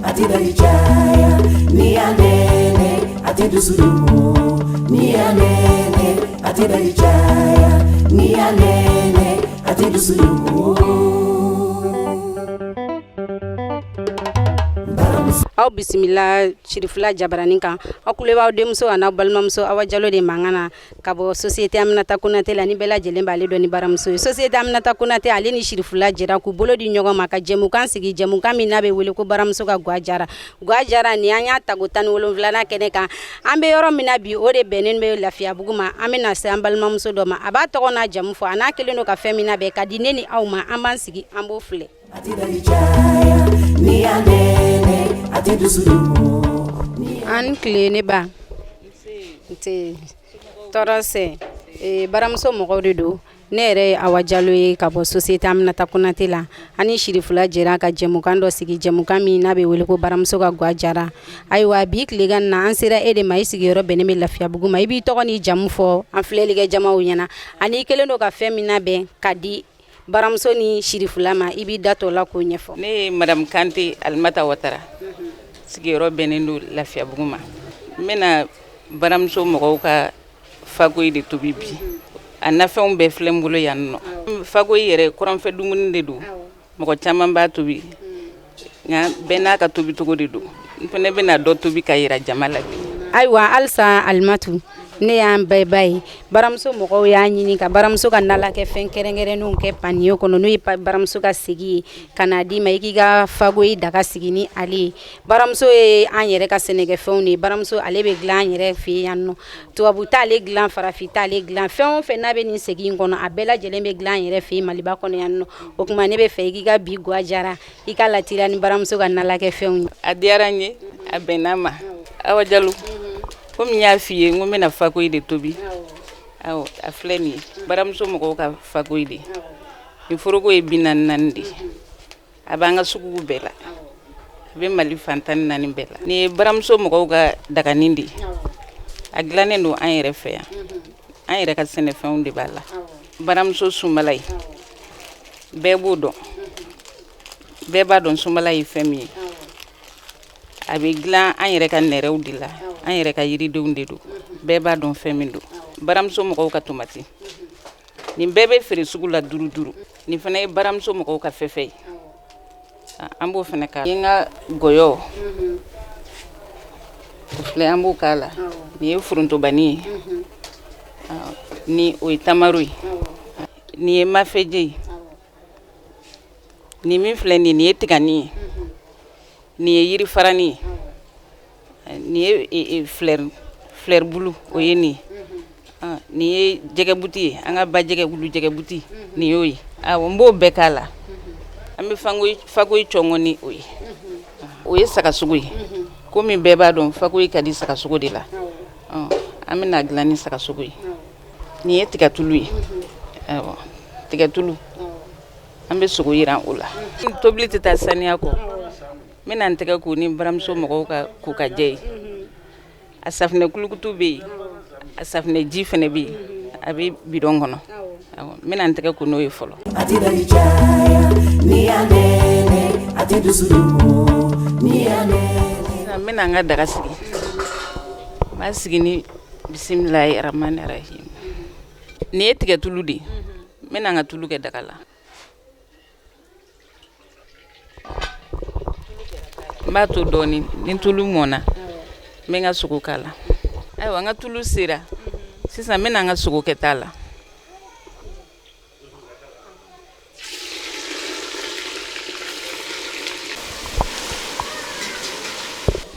A tɛ daji caya n'i y'a nɛnɛ, a tɛ dusu dogo n'i y'a nɛnɛ, a tɛ daji caya n'i y'a nɛnɛ, a tɛ dusu dogo. Aw bisimila Sirifula jabaranin kan. Aw tulo b'aw denmuso a n'aw balimamuso Awa Jalo de mankan na ka bɔ Société Aminata Konate la. Ni bɛɛ lajɛlen b'ale dɔn ni baramuso ye. Société Aminata Konate, ale ni Sirifula jɛra k'u bolo di ɲɔgɔn ma ka jɛmukan sigi, jɛmukan min n'a bɛ wele ko baramuso ka gwa jara. Gwa jara nin, an y'a tago 17nan kɛnɛ kan. An bɛ yɔrɔ min na bi, o de bɛnnen bɛ Lafiyabugu ma. An bɛna se an balimamuso dɔ ma, a b'a tɔgɔ n'a jamu fɔ, a n'a kɛlen don ka fɛn min labɛn ka di ne ni aw ma. An b'an sigi, an b'o filɛ. A tɛ daji caya n'i y'a nɛnɛ, a tɛ dusu dogo. An tile ne ba, nse, tɔɔrɔ sɛ. Baramuso mɔgɔw de don. Ne yɛrɛ ye Awa Jalo ye ka bɔ Société Aminata Konate la. Ani Sirifula jɛra ka jɛmukan dɔ sigi, jɛmukan min n'a bɛ wele ko baramuso ka gwa jara. Ayiwa, bi tilegan na, an sera e de ma. I sigiyɔrɔ bɛnnen bɛ Lafiyabugu ma. I b'i tɔgɔ ni jamu fɔ an filɛlikɛ jamaw ɲɛna, ani i kɛlen don ka fɛn min labɛn ka di baramuso ni Sirifula ma, i b'i da t'o la k'o ɲɛfɔ. Ne ye Madame Kante Alimata Watara, sigiyɔrɔ bɛnnen don Lafiyabugu ma. N bɛna baramuso mɔgɔw ka fagoyi de tobi bi. A nafɛnw bɛɛ filɛ n bolo yan nɔ. Fagoyi yɛrɛ, kɔrɔnfɛ dumuni de don, mɔgɔ caman b'a tobi, nka bɛɛ n'a ka tobicogo de don. N fana bɛna dɔ tobi ka yira jama la bi. Ayiwa, halisa Alimatu, ne y'an bɛɛ ba ye. Baramuso mɔgɔw y'a ɲini ka baramuso ka nalakɛ fɛn kɛrɛnkɛrɛnnenw kɛ panier kɔnɔ, n'o ye baramuso ka segi ye, ka n'a d'i ma, i k'i ka fagoyi daga sigi ni ale ye. Baramuso ye an yɛrɛ ka sɛnɛkɛfɛnw de ye. Baramuso, ale bɛ dilan an yɛrɛ fɛ yan nɔ. Tubabu t'ale dilan, farafin t'ale dilan. Fɛn o fɛn n'a bɛ nin segi in kɔnɔ, a bɛɛ lajɛlen bɛ dilan an yɛrɛ fɛ yen Maliba kɔnɔ yan nɔ. O tuma, ne bɛ fɛ i k'i ka bi gwa jara, i ka lateliya ni baramuso ka nalakɛfɛnw ye. A diyara n ye, a bɛnna ma. Awa Jalo, komi n y'a f'i ye, n ko n bɛna fagoyi de tobi. Awɔ, a filɛ nin ye, baramuso mɔgɔw ka fagoyi de. Nin foroko ye 44 de ye. A b'an ka suguw bɛɛ la, a bɛ Mali fan 14 bɛɛ la. Nin ye baramuso mɔgɔw ka daganin de ye. A dilannen don an yɛrɛ fɛ yan, an yɛrɛ ka sɛnɛfɛnw de b'a la. Baramuso sunbala ye, bɛɛ b'o dɔn, bɛɛ b'a dɔn sunbala ye fɛn min ye. A bɛ dilan an yɛrɛ ka nɛrɛw de la, an yɛrɛ ka yiridenw de don, bɛɛ b'a dɔn fɛn min don. Baramuso mɔgɔw ka tomati, nin bɛɛ bɛ feere sugu la duuru duuru. Nin fana ye baramuso mɔgɔw ka fɛfɛ ye, an b'o fana k'a la. N ka gɔyɔ, o filɛ, an b'o k'a la. Nin ye forontobani ye, ni o ye tamaro ye. Nin ye mafɛje ye. Nin min filɛ nin ye tigani ye. Nin ye yirifarani ye. Nin ye fleur bulu, o ye nin ye. Nin ye jɛgɛbuti ye, an ka ba jɛgɛ, wulu jɛgɛbuti, nin y'o ye. Awɔ, n b'o bɛɛ k'a la. An bɛ fagoyi cɔngɔ ni o ye. O ye sagasogo ye. Komi bɛɛ b'a dɔn fagoyi ka di sagasogo de la, an bɛna dilan ni sagasogo ye. Nin ye tigatulu ye. Awɔ, tigatulu, an bɛ sogo yiran o la. Tobili tɛ taa saniya kɔ. N bɛna n tɛgɛ ko ni baramuso mɔgɔw ka ko ka jɛ ye. A safunɛ kulukutu bɛ yen, a safunɛ ji fana bɛ yen, a bɛ bidɔn kɔnɔ. N bɛna n tɛgɛ ko n'o ye fɔlɔ. A tɛ daji caya n'i y'a nɛnɛ, a tɛ dusu dogo n'i y'a nɛnɛ. N bɛna n ka daga sigi. N b'a sigi ni bisimilahi rahmani rahim. Nin ye tigɛtulu de ye. N bɛna n ka tulu kɛ daga la. N b'a to dɔɔni, ni tulu mɔna, n bɛ n ka sogo k'a la. Ayiwa, n ka tulu sera sisan, n bɛna n ka sogo kɛ ta la.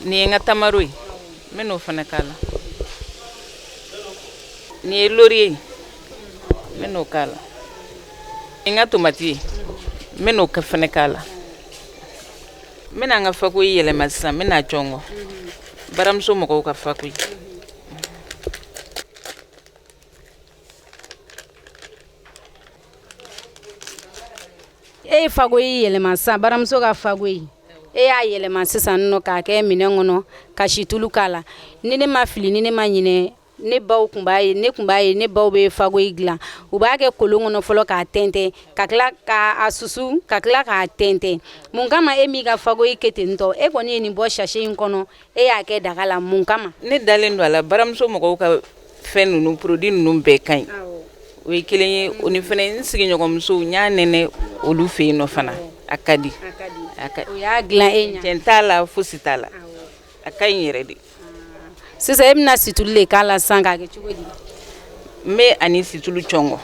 Nin ye n ka tamaro ye, n bɛ n'o fana k'a la. Nin ye laurier ye, n bɛ n'o k'a la. N ka tomati ye, n bɛ n'o fana k'a la. N bɛna n ka fakoyi yɛlɛma sisan, n bɛna cɔngɔ, baramuso mɔgɔw ka fakoyi. E ye fakoyi yɛlɛma sisan, baramuso ka fakoyi, e y'a yɛlɛma sisan nɔ k'a kɛ minɛn kɔnɔ ka situlu k'a la. Ni ne ma fili, ni ne ma ɲinɛ. Ne baw tun b'a ye, ne tun b'a ye, ne baw bɛ fagoyi dilan. U b'a kɛ kolon kɔnɔ fɔlɔ k'a tɛntɛn, ka tila k'a susu, ka tila k'a tɛntɛn. Mun kama e m'i ka fagoyi kɛ ten tɔ? E kɔni ye nin bɔ sachet in kɔnɔ, e y'a kɛ daga la, mun kama? Ne dalen don a la, baramuso mɔgɔw ka fɛn ninnu, produit ninnu bɛɛ ka ɲi. O ye kelen ye. O ni fana, n sigiɲɔgɔnmusow, n y'a nɛnɛ olu fɛ yen nɔ fana, a ka di. O y'a dilan e ɲɛ. Cɛn t'a la, fosi t'a la, a ka ɲi yɛrɛ de. Sisan e bɛna situlu de k'a la sisan k'a kɛ cogo di? N bɛ ani situlu cɔngɔ.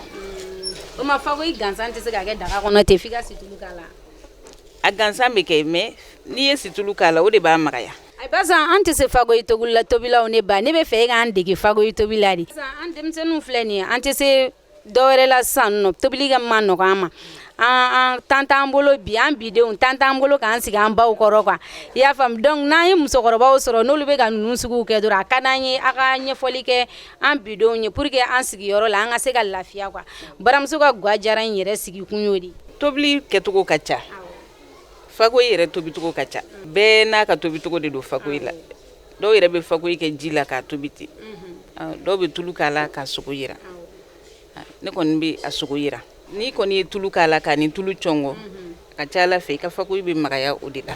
O ma, fagoyi gansan tɛ se ka kɛ daga kɔnɔ ten, f'i ka situlu k'a la. A gansan bɛ kɛ, mais n'i ye situlu k'a la, o de b'a magaya. Ayi, barisa an tɛ se fagoyi tobili la, tobilaw. Ne ba, ne bɛ fɛ e k'an dege fagoyi tobi la de. Sisan an denmisɛnninw filɛ nin ye, an tɛ se dɔwɛrɛ la sisan nɔ, tobili ka ma nɔgɔ an ma. An temps t'an bolo bi, an bidenw, temps t'an bolo k'an sigi an baw kɔrɔ quoi, i y'a faamu? Donc n'an ye musokɔrɔbaw sɔrɔ, n'olu bɛ ka ninnu suguw kɛ dɔrɔn, a ka d'an ye a ka ɲɛfɔli kɛ an bidenw ye pour que an sigiyɔrɔ la, an ka se ka lafiya quoi. Baramuso ka gwa jara in yɛrɛ sigi kun y'o de. Tobili kɛcogo ka ca, fagoyi yɛrɛ tobicogo ka ca, bɛɛ n'a ka tobicogo de don fagoyi la. Dɔw yɛrɛ bɛ fagoyi kɛ ji la k'a tobi ten, dɔw bɛ tulu k'a la k'a sogo jira. Ne kɔni bɛ a sogo jira. N'i kɔni ye tulu k'a la k'a ni tulu cɔngɔ, a ka ca ala fɛ, i ka fagoyi bɛ magaya o de la.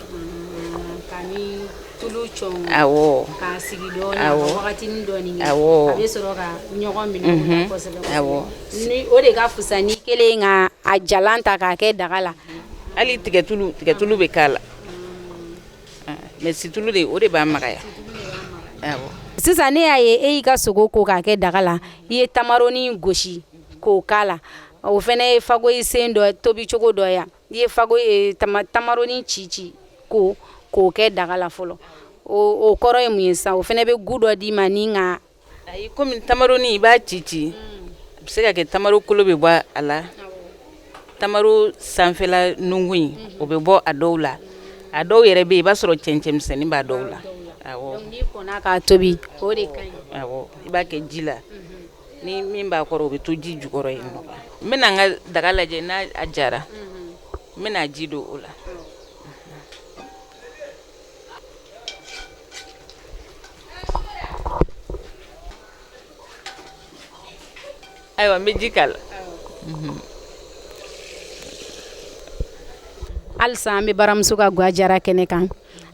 Ka ni tulu cɔngɔ. Awɔ. K'a sigi dɔɔni. Awɔ. Wagatinin dɔɔni kɛ. Awɔ. A bɛ sɔrɔ ka ɲɔgɔn minɛ kosɛbɛ. Awɔ. Ni o de ka fisa ni kelen ka a jalan ta k'a kɛ daga la. Hali tigɛtulu, tigɛtulu bɛ k'a la, mais situlu de, o de b'a magaya. Awɔ. Sisan ne y'a ye e y'i ka sogo ko k'a kɛ daga la, i ye tamaroni gosi k'o k'a la. O fana ye fagoyi sen dɔ tobi cogo dɔ ya. I ye fagoyi tamaroni ci ci ko k'o kɛ daga la fɔlɔ, o kɔrɔ ye mun ye sisan? O fana bɛ goût dɔ d'i ma ni ka Ayi, komi tamaroni, i b'a ci ci, a bɛ se ka kɛ tamaro kolo bɛ bɔ a la, tamaro sanfɛla nungu in, o bɛ bɔ a dɔw la. A dɔw yɛrɛ bɛ yen, i b'a sɔrɔ cɛncɛnmisɛnnin b'a dɔw la. Awɔ. N'i kɔnna k'a tobi, o de ka ɲi. Awɔ, i b'a kɛ ji la, ni min b'a kɔrɔ, o bɛ to ji jukɔrɔ yen nɔ. N bɛna n ka daga lajɛ, n'a a jara, n bɛna ji don o la. Ayiwa, n bɛ ji k'a la. Halisa an bɛ baramuso ka gwa jara kɛnɛ kan.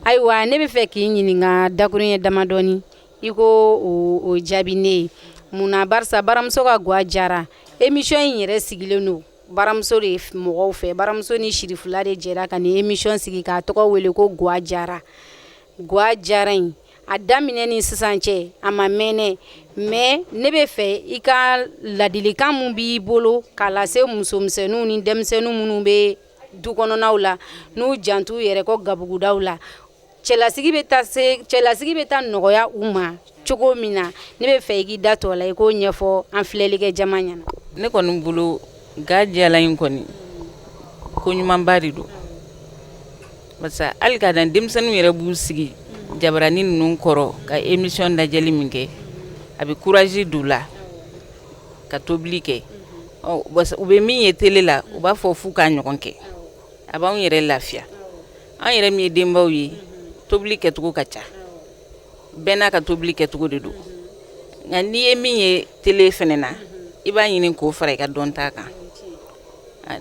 Ayiwa, ne bɛ fɛ k'i ɲininka dakuruɲɛ damadɔni, i ko o jaabi ne ye. Mun na? Barisa baramuso ka gwa jara émission in yɛrɛ sigilen don baramuso de mɔgɔw fɛ. Baramuso ni Sirifula de jɛra ka nin émission sigi k'a tɔgɔ wele ko gwa jara. Gwa jara in, a daminɛ ni sisan cɛ, a ma mɛnɛ, mais ne bɛ fɛ i ka ladilikan mun b'i bolo k'a lase musomisɛnninw ni denmisɛnninw minnu bɛ du kɔnɔnaw la, n'u jantu yɛrɛ kɔ gabugudaw la, cɛlasigi bɛ taa se, cɛlasigi bɛ taa nɔgɔya u ma cogo min na, ne bɛ fɛ i k'i da to a la, i k'o ɲɛfɔ an filɛlikɛ jama ɲɛna. Ne kɔni bolo, ga jala in kɔni, ko ɲumanba de don, parce que hali ka dan denmisɛnninw yɛrɛ b'u sigi jabaranin ninnu kɔrɔ ka émission lajɛli min kɛ, a bɛ courage don u la ka tobili kɛ. Ɔ, u bɛ min ye télé la, u b'a fɔ f'u k'a ɲɔgɔn kɛ. A b'anw yɛrɛ lafiya, an yɛrɛ min ye denbaw ye. Tobili kɛcogo ka ca, bɛɛ n'a ka tobili kɛcogo de don, nka n'i ye min ye télé fɛnɛ na, i b'a ɲini k'o fara i ka dɔnta kan.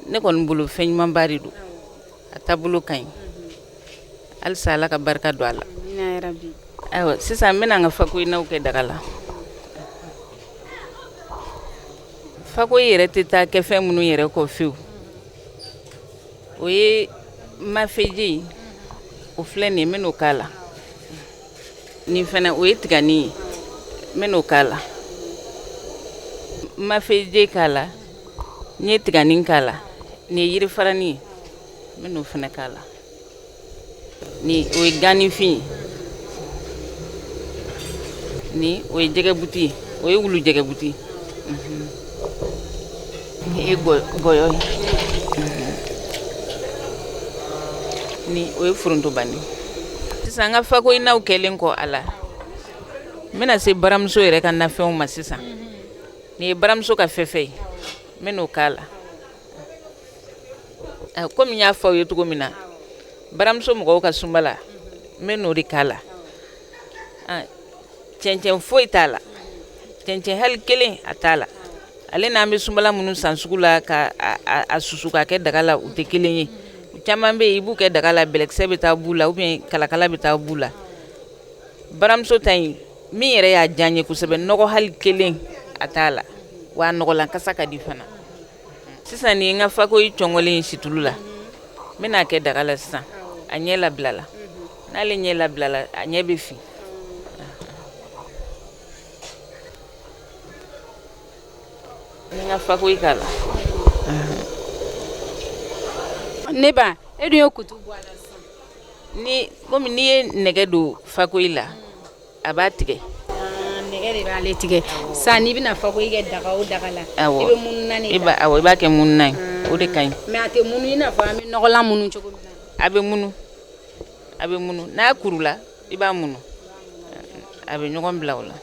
Ne kɔni bolo, fɛn ɲumanba de don, a taabolo ka ɲi. Halisa Ala ka barika don a la. Ayiwa, sisan n bɛna n ka fakoyinaw kɛ daga la. Fakoyi yɛrɛ tɛ taa kɛ fɛn minnu yɛrɛ kɔ fiyewu, o ye mafeje ye, o filɛ nin ye, n bɛn'o k'a la. Nin fɛnɛ, o ye tigani ye, n bɛn'o k'a la. Mafeje k'a la, n ye tigani k'a la. Nin ye yirifarani ye, n bɛn'o fɛnɛ k'a la. Nin, o ye ganifin ye. Nin, o ye jɛgɛbuti ye, o ye wulu jɛgɛbuti. Nin ye gɔyɔ ye. Nin, o ye forontobani. Sisan, n ka fakoyinaw kɛlen kɔ a la, n bɛna se baramuso yɛrɛ ka nafɛnw ma sisan. Nin ye baramuso ka fɛfɛ ye, n bɛn'o k'a la. Komi n y'a fɔ aw ye cogo min na, baramuso mɔgɔw ka sunbala, n bɛ n'o de k'a la. Cɛncɛn foyi t'a la. Cɛncɛn hali kelen a t'a la. Ale n'an bɛ sunbala minnu san sugu la ka a susu k'a kɛ daga la, u tɛ kelen ye. Caman bɛ yen, i b'u kɛ daga la, bɛlɛkisɛ bɛ taa b'u la ou bien kalakala bɛ taa b'u la. Baramuso ta in, min yɛrɛ y'a diya n ye kosɛbɛ, nɔgɔ hali kelen a t'a la, wa a nɔgɔlan kasa ka di fana. Sisan nin ye n ka fakoyi cɔngɔlen ye situlu la, n bɛna kɛ daga la sisan. A ɲɛ labilala, n'ale ɲɛ labilala, a ɲɛ bɛ fin. N ka fakoyi k'a la. Ne ba, e dun ye kutu bɔ a la sisan. Ni komi n'i ye nɛgɛ don fakoyi la, a b'a tigɛ. Nɛgɛ de b'ale tigɛ. Sisan n'i bɛna fakoyi kɛ daga o daga la, i bɛ mununan de ta. Awɔ, i b'a kɛ mununan ye, o de ka ɲi. Mais a tɛ munu i n'a fɔ an bɛ nɔgɔlan munu cogo min na. A bɛ munu, a bɛ munu. N'a kurula, i b'a munu, a bɛ ɲɔgɔn bila o la.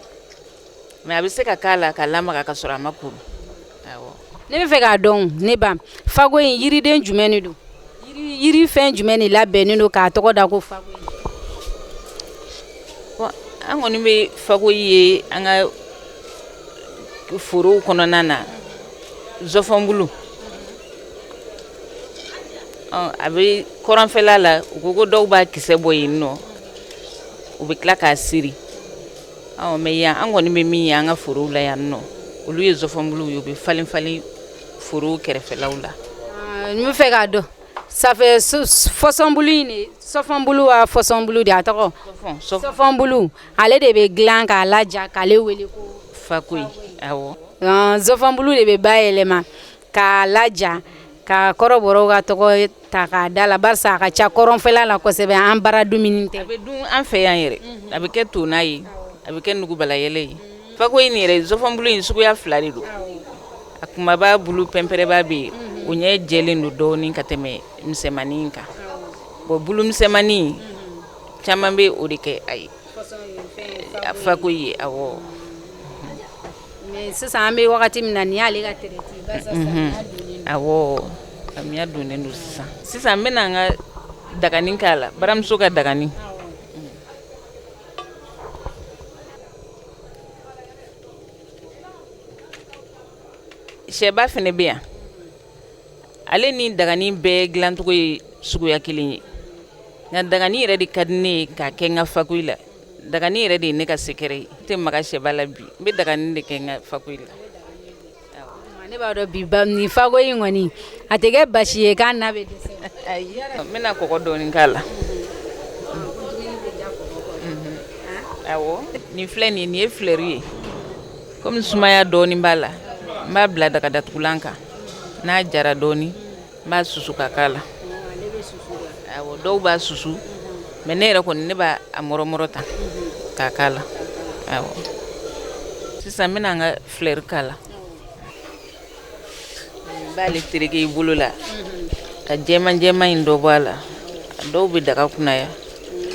Mais a bɛ se ka k'a la ka lamaga ka sɔrɔ a ma kuru. Awɔ. Ne bɛ fɛ k'a dɔn, ne ba, fakoyi in, yiriden jumɛn de don? Yiri fɛn jumɛn de labɛnnen don k'a tɔgɔ da ko fakoyi? Bon, an kɔni bɛ fakoyi ye an ka forow kɔnɔna na, zɔfɔnbulu. A bɛ kɔrɔnfɛla la, u ko ko dɔw b'a kisɛ bɔ yen nɔ, u bɛ tila k'a seri. Mais yan, an kɔni bɛ min ye an ka forow la yan nɔ, olu ye zɔfɔnbuluw ye, u bɛ falen falen forow kɛrɛfɛlaw la. N bɛ fɛ k'a dɔn, ça fait fɔsɔnbulu in de, sɔfɔnbulu wa fɔsɔnbulu de a tɔgɔ? Sɔfɔnbulu, ale de bɛ dilan k'a laja k'ale wele ko fakoyi. Awɔ. Zɔfɔnbulu de bɛ bayɛlɛma k'a laja ka kɔrɔbɔrɔw ka tɔgɔ ta k'a da la, barisa a ka ca kɔrɔnfɛla la kosɛbɛ, an bara dumuni tɛ. A bɛ dun an fɛ yan yɛrɛ, a bɛ kɛ tona ye, a bɛ kɛ nugubalayɛlɛ ye. Fakoyi nin yɛrɛ, zɔfɔnbulu in suguya fila de don. A kunbaba bulu pɛnpɛrɛba bɛ yen, o ɲɛ jɛlen don dɔɔnin ka tɛmɛ misɛnmanin kan. Bon, bulu misɛnmanin caman bɛ o de kɛ a ye fakoyi ye. Awɔ. Mais sisan an bɛ wagati min na, nin y'ale ka traite ye, barisa samiya donnen don. Awɔ, samiya donnen don sisan. Sisan n bɛna n ka dagani k'a la, baramuso ka dagani. Sɛba fana bɛ yan. Ale ni dagani bɛɛ dilancogo ye suguya kelen ye, nka dagani yɛrɛ de ka di ne ye k'a kɛ n ka fakoyi la. Dagani yɛrɛ de ye ne ka secret ye. N tɛ maga sɛba la bi, n bɛ dagani de kɛ n ka fakoyi la. Ne b'a dɔn bi ba nin fakoyi in kɔni, a tɛ kɛ basi ye k'a na bɛ dɛsɛ. Ayi, n bɛna kɔgɔ dɔɔni k'a la. Awɔ, nin filɛ nin ye, nin ye filɛri ye. Komi sumaya dɔɔni b'a la, n b'a bila daga datugulan kan. N'a jara dɔɔni, n b'a susu ka k'a la. Awɔ, dɔw b'a susu, mais ne yɛrɛ kɔni, ne b'a a mɔrɔmɔrɔ ta k'a k'a la. Awɔ, sisan n bɛna n ka filɛri k'a la. N b'ale tereke i bolo la ka jɛman jɛman in dɔ bɔ a la. Dɔw bɛ daga kunnaya,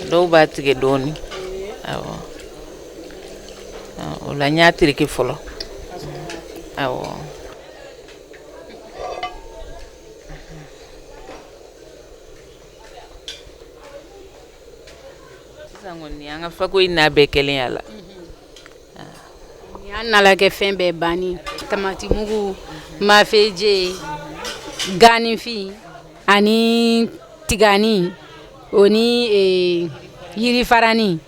dɔw b'a tigɛ dɔɔni. Awɔ, o la n y'a tereke fɔlɔ. Awɔ. Sisan kɔni, an ka fakoyi n'a bɛɛ kɛlen y'a la. Nin y'an nala kɛ fɛn bɛɛ banni: tamati mugu, mafeje, ganifin ani tigani, o ni yirifarani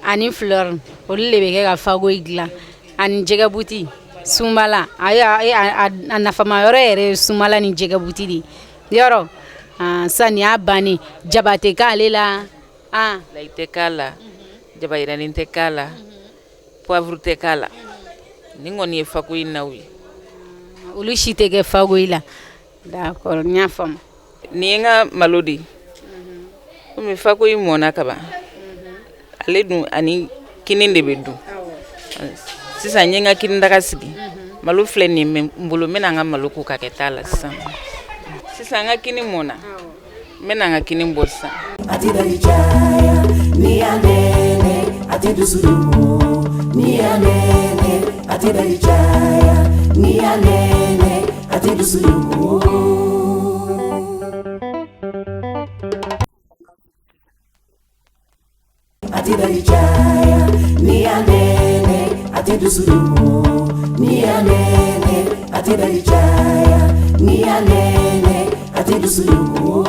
ani fleur, olu de bɛ kɛ ka fakoyi dilan, ani jɛgɛbuti, sunbala. A nafama yɔrɔ yɛrɛ ye sunbala ni jɛgɛbuti de yɔrɔ. Sisan nin y'a bannen, jaba tɛ k'ale la. Layi tɛ k'a la, jabayiranin tɛ k'a la, poivre tɛ k'a la. Nin kɔni ye fakoyi naw ye. Olu si tɛ kɛ fakoyi la. D'accord, n y'a faamu. Nin ye n ka malo de ye. Komi fakoyi mɔnna kaban, ale dun ani kini de bɛ dun. Sisan n ye n ka kini daga sigi. Malo filɛ nin ye n bolo, n bɛna n ka malo ko ka kɛ ta la sisan. Sisan n ka kini mɔnna, n bɛna n ka kini bɔ sisan. A tɛ daji caya, n'i y'a nɛnɛ, a tɛ dusu dogo. N'i y'a nɛnɛ, a tɛ daji caya, n'i y'a nɛnɛ, a tɛ dusu dogo. A tɛ daji caya, n'i y'a nɛnɛ, a tɛ dusu dogo. N'i y'a nɛnɛ, a tɛ daji caya. N'i y'a nɛnɛ, a tɛ dusu dogo.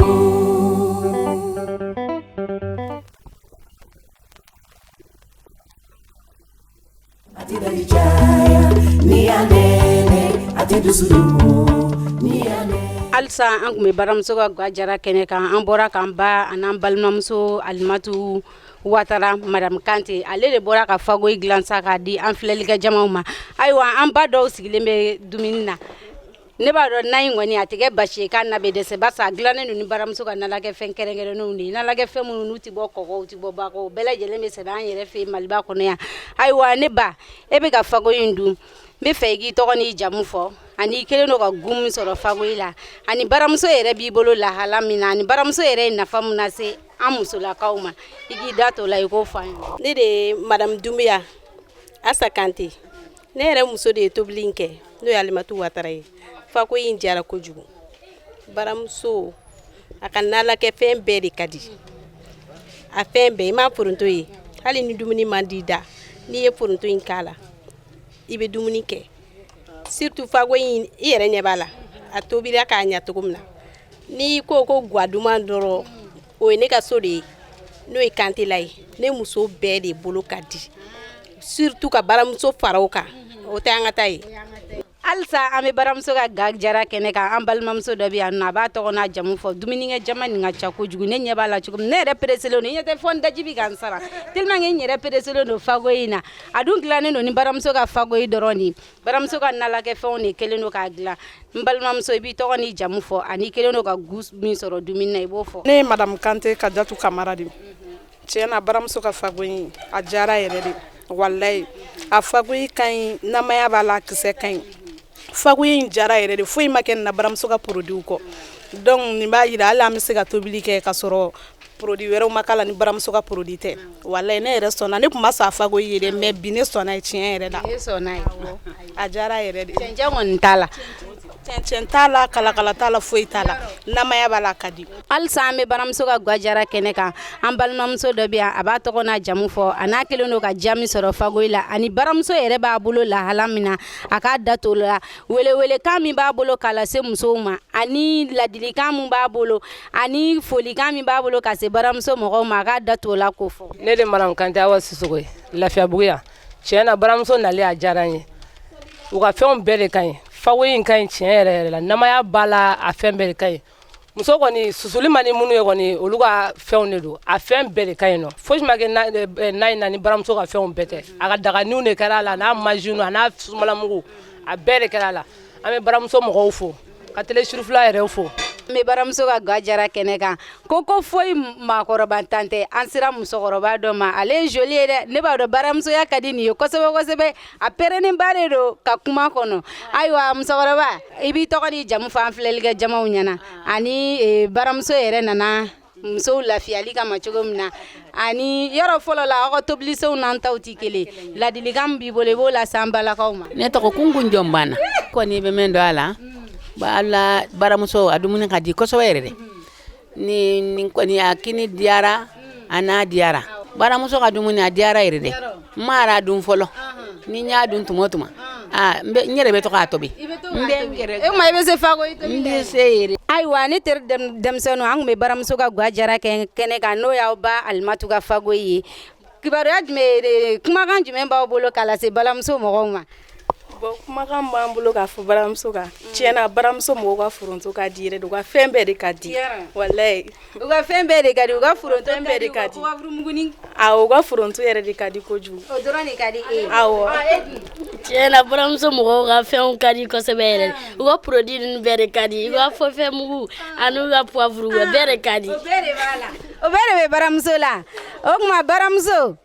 A tɛ daji caya. N'i y'a nɛnɛ, a tɛ dusu dogo. N'i y'a nɛnɛ. Halisa an tun bɛ baramuso ka ga jara kɛnɛ kan. An bɔra k'an ba an'an balimamuso Alimatu Watara, Madame Kante, ale de bɔra ka fagoyi dilan sa k'a di an filɛlikɛ jamaw ma. Ayiwa, an ba dɔw sigilen bɛ dumuni na. Ne b'a dɔn na in kɔni, a tɛ kɛ basi ye k'a na bɛ dɛsɛ, barisa a dilannen don ni baramuso ka nalakɛfɛn kɛrɛnkɛrɛnnenw de ye, nalakɛfɛn minnu n'u tɛ bɔ kɔgɔ, u tɛ bɔ bakɔ, o bɛɛ lajɛlen bɛ sɛnɛ an yɛrɛ fɛ yen Maliba kɔnɔ yan. Ayiwa, ne ba, e bɛ ka fagoyi in dun, n bɛ fɛ i k'i tɔgɔ n'i jamu fɔ, ani i kɛlen don ka goût min sɔrɔ fagoyi la, ani baramuso yɛrɛ b'i bolo lahala min na, ani baramuso yɛrɛ ye nafa min lase an musolakaw ma, i k'i da t'o la, i k'o fɔ an ye. Ne de ye Madame Dumbuya Asa Kante. Ne yɛrɛ muso de ye tobili in kɛ, n'o ye Alimatu Watara ye. Fakoyi in diyara kojugu. Baramuso a ka nalakɛfɛn bɛɛ de ka di, a fɛn bɛɛ. I m'a foronto ye, hali ni dumuni man di da, n'i ye foronto in k'a la, i bɛ dumuni kɛ. Surtout fakoyi in, i yɛrɛ ɲɛ b'a la, a tobira k'a ɲa cogo min na. N'i ko ko gwa duman dɔrɔn, o ye ne ka so de ye, n'o ye Kantela ye. Ne muso bɛɛ de bolo ka di, surtout ka baramuso fara o kan, o tɛ an ka taa ye. Halisa an bɛ baramuso ka ga jara kɛnɛ kan. An balimamuso dɔ bɛ yan nɔ, a b'a tɔgɔ n'a jamu fɔ. Dumunikɛ jama nin ka ca kojugu. Ne ɲɛ b'a la cogo min, ne yɛrɛ pereselen don. I ɲɛ tɛ fɔ n daji bɛ ka n sara tellement que n yɛrɛ pereselen don fagoyi in na. A dun dilannen don ni baramuso ka fagoyi dɔrɔn de ye, baramuso ka nalakɛfɛnw de kɛlen don k'a dilan. N balimamuso, i b'i tɔgɔ n'i jamu fɔ, ani i kɛlen don ka goût min sɔrɔ dumuni na, i b'o fɔ. Ne ye Madame Kante Kajatu Kamara de. Tiɲɛ na, baramuso ka fagoyi a diyara yɛrɛ de, walayi. A fagoyi ka ɲi, namaya b'a la, kisɛ ka ɲi. Fagoyi in diyara yɛrɛ de, foyi ma kɛ nin na baramuso ka produit kɔ. Donc nin b'a yira hali an bɛ se ka tobili kɛ ka sɔrɔ produit wɛrɛw ma k'a la ni baramuso ka produit tɛ. Walayi, ne yɛrɛ sɔnna. Ne tun ma sɔn a fagoyi ye dɛ, mais bi ne sɔnna ye tiɲɛ yɛrɛ la. E sɔnna ye? A diyara yɛrɛ de. Cɛncɛn kɔni t'a la? Cɛncɛn t'a la, kalakala t'a la, foyi t'a la, namaya b'a la, a ka di. Halisa an bɛ baramuso ka ga jara kɛnɛ kan. An balimamuso dɔ bɛ yan, a b'a tɔgɔ n'a jamu fɔ, a n'a kɛlen don ka diya min sɔrɔ fagoyi la, ani baramuso yɛrɛ b'a bolo lahala min na, a k'a da to la. Welewelekan min b'a bolo k'a lase musow ma, ani ladilikan min b'a bolo, ani folikan min b'a bolo ka se baramuso mɔgɔw ma, a k'a da to la k'o fɔ. Ne de Madame Kante Awa Sisoko ye Lafiyabugu yan. Tiɲɛ na, baramuso nalen a diyara n ye. U ka fɛnw bɛɛ de ka ɲi. Fagoyi in ka ɲi tiɲɛ yɛrɛ yɛrɛ la, namaya b'a la, a fɛn bɛɛ de ka ɲi. Muso kɔni susuli man di minnu ye kɔni, olu ka fɛnw de don. A fɛn bɛɛ de ka ɲi nɔ, fosi ma kɛ na in na ni baramuso ka fɛnw bɛɛ tɛ. A ka daganinw de kɛra a la, a n'a majinu, a n'a sumalamugu, a bɛɛ de kɛra a la. An bɛ baramuso mɔgɔw fo, ka télé Surufula yɛrɛ fo. N bɛ baramuso ka ga jara kɛnɛ kan. Ko foyi maakɔrɔba tan tɛ. An sera musokɔrɔba dɔ ma, ale ye joli ye dɛ. Ne b'a dɔn baramusoya ka di nin ye kosɛbɛ kosɛbɛ. A pɛrɛnnenba de don ka kuma kɔnɔ. Ayiwa, musokɔrɔba, i b'i tɔgɔ ni jamu fɔ an filɛlikɛ jamaw ɲɛna, ani baramuso yɛrɛ nana musow lafiyali kama cogo min na, ani yɔrɔ fɔlɔ la, aw ka tobilisenw n'an taw tɛ kelen. Ladilikan min b'i bolo, i b'o lase an balakaw ma. Ne tɔgɔ Kunkun Jɔnbana. Kɔni bɛ min dɔn a la, ala baramuso a dumuni ka di kosɛbɛ yɛrɛ de. Ni nin kɔni a kini diyara, a n'a diyara. Baramuso ka dumuni a diyara yɛrɛ de. N m'a dun fɔlɔ. Ni n y'a dun tuma o tuma, aa, n yɛrɛ bɛ to k'a tobi. N bɛ n yɛrɛ. E ma i bɛ se fakoyi tobi? N bɛ se yɛrɛ. Ayiwa, ne teri denmisɛnninw, an tun bɛ baramuso ka ga jara kɛnɛ kan, n'o y'aw ba Alimatu ka fakoyi ye. Kibaruya jumɛn, kumakan jumɛn b'aw bolo k'a lase baramuso mɔgɔw ma? Bon, kumakan b'an bolo k'a fɔ baramuso kan, tiɲɛna, baramuso mɔgɔw ka foronto ka di yɛrɛ de. U ka fɛn bɛɛ de ka di, walayi. U ka fɛn bɛɛ de ka di, u ka foronto fɛn bɛɛ de ka di. Poivre Awɔ, u ka foronto yɛrɛ de ka di kojugu. O dɔrɔn de ka di e ye? Awɔ. Tiɲɛ na, baramuso mɔgɔw ka fɛnw ka di kosɛbɛ yɛrɛ. U ka produit ninnu bɛɛ de ka di. U ka fɔfɛn mugu ani ka poivre, bɛɛ de ka di. O bɛɛ de b'a la, o bɛɛ de bɛ baramuso la. O tuma, baramuso,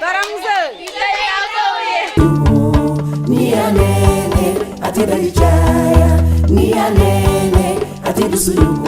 baramuso. N'i y'a nɛnɛ, a tɛ daji caya. N'i y'a nɛnɛ, a tɛ dusu dogo.